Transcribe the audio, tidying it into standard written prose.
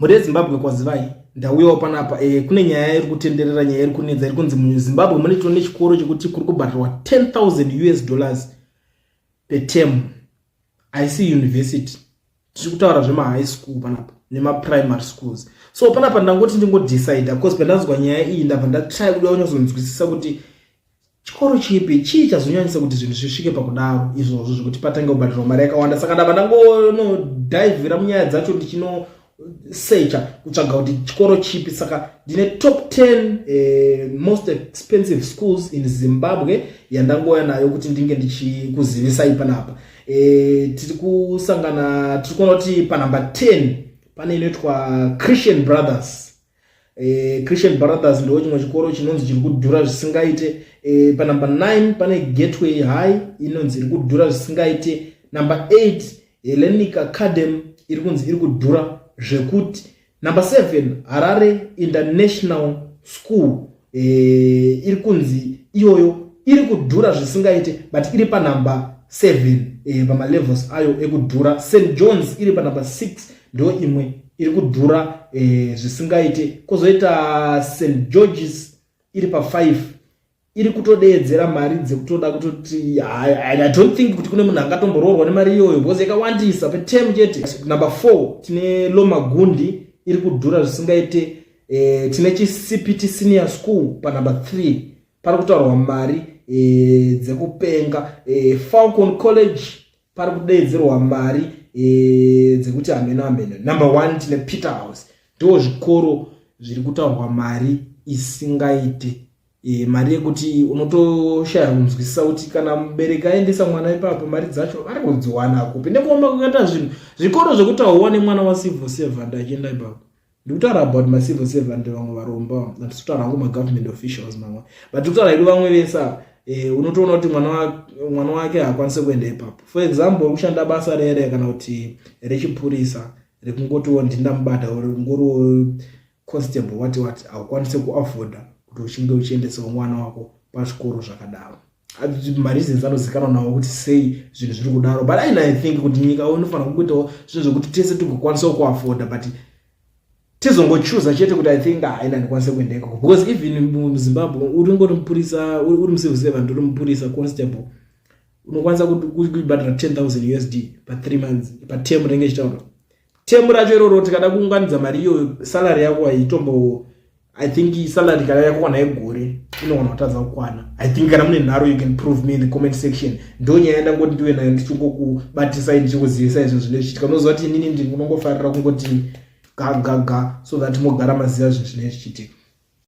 Mhuri yeZimbabwe, kwazivai, ndauyawo panapa. Kune nyaya iri kutenderera, nyaya iri kunetsa, iri kunzi muZimbabwe mune tone chikoro chekuti kuri kubhadharwa $10,000 US per term. Haisi university, tiri kutaura zvemahigh school panapa nemaprimary schools. So panapa ndangoti ndingodecide, because pandanzwa nyaya iyi ndabva ndatry kuda kunyatsonzwisisa kuti chikoro chipi, chii chazonyanyisa kuti zvinhu zvisvike pakudaro izvozvo, zvekuti patange kubhadharwa mari yakawanda. Saka ndabva ndangonodhaivhira munyaya dzacho, ndichinosecha kutsvaga kuti chikoro chipi. Saka ndine top 10 most expensive schools in Zimbabwe yandangouya nayo kuti ndinge ndichikuzivisai panapa. Tiri kusangana, tiri kuona kuti panumber 10 pane inoitwa Christian Brothers. Christian Brothers ndo chimwe chikoro chinonzi chiri kudhura zvisingaite. Panumber 9 pane Gateway High, inonzi iri kudhura zvisingaite. Number 8, Hellenic Academy, iri kunzi iri kudhura zvekuti. Number 7, Harare International School, iri kunzi iyoyo iri kudhura zvisingaite, but iri panumber 7 pamalevels ayo ekudhura. St Johns iri panumber 6, ndo imwe iri kudhura zvisingaite. Kwozoita St Georges iri pa5, iri kutodeedzera mari dzekutoda kutoti I don't think kuti kune munhu angatomboroorwa nemari iyoyo, because yakawandisa peterm chete. Number 4 tine Lomagundi, iri kudhura zvisingaite. Tine Chisipiti Senior School panumber 3, pari kutaurwa mari dzekupenga. Falcon College pari kudeedzerwa mari dzekuti hameno hameno. Number 1 tine Peter House. Ndo zvikoro zviri kutaurwa mari isingaite, mari yekuti unotoshaya kunzwisisa kuti kana mubereki aendesa mwana ipapo, mari dzacho vari kudziwana kupi, nekuoma kwakaita zvinhu. Zvikoro zvekuti hauwane mwana wacivil servant achienda ipapo. Ndikutaura about macivil servant, vamwe varomba, handisi kutaura hangu magovernment officials mamwe, but tikutaura hedu vamwe vese. Unotoona kuti mwana wake haakwanisi kuenda ipapo. For example, kushanda basa rere kana kuti rechipurisa, rekungotiwo ndindamubata, ringoriwo constable, wati wati, haukwanisi kuafforda kuti uchinge uchiendesawo mwana wako pazvikoro zvakadaro. Mareasons anozikanwa nawo kuti sei zvinhu zviri kudaro, but I think kuti nyika inofanira kungoitawo zvinhu zvekuti tese tigokwanisawo kuafforda, but tizongochuza chete kuti I think haina ndikwanise kuenda ikoko, because even muZimbabwe uri ngori mupurisa, uri mucivil servant, uri mupurisa constable, unokwanisa kubhadhara 10,000 USD pa3 months, paterm rinenge ichitaura term racho iroro. Tikada kuunganidza mari iyoyo, salary yako haitombo, I think salary kana yakakwana yegore inogona kutadza kukwana. I think kana mune nharo, you can prove me in the comment section. Ndo nyaya yandangoti ndiwe nayo, ndichingokubatisai, ndichingozivisa izvo zvine zvichiitika. Unoziva kuti inini ndinongofarira kungoti ga ga ga, so that mogara maziva zvinhu zvinenge zvichiitika.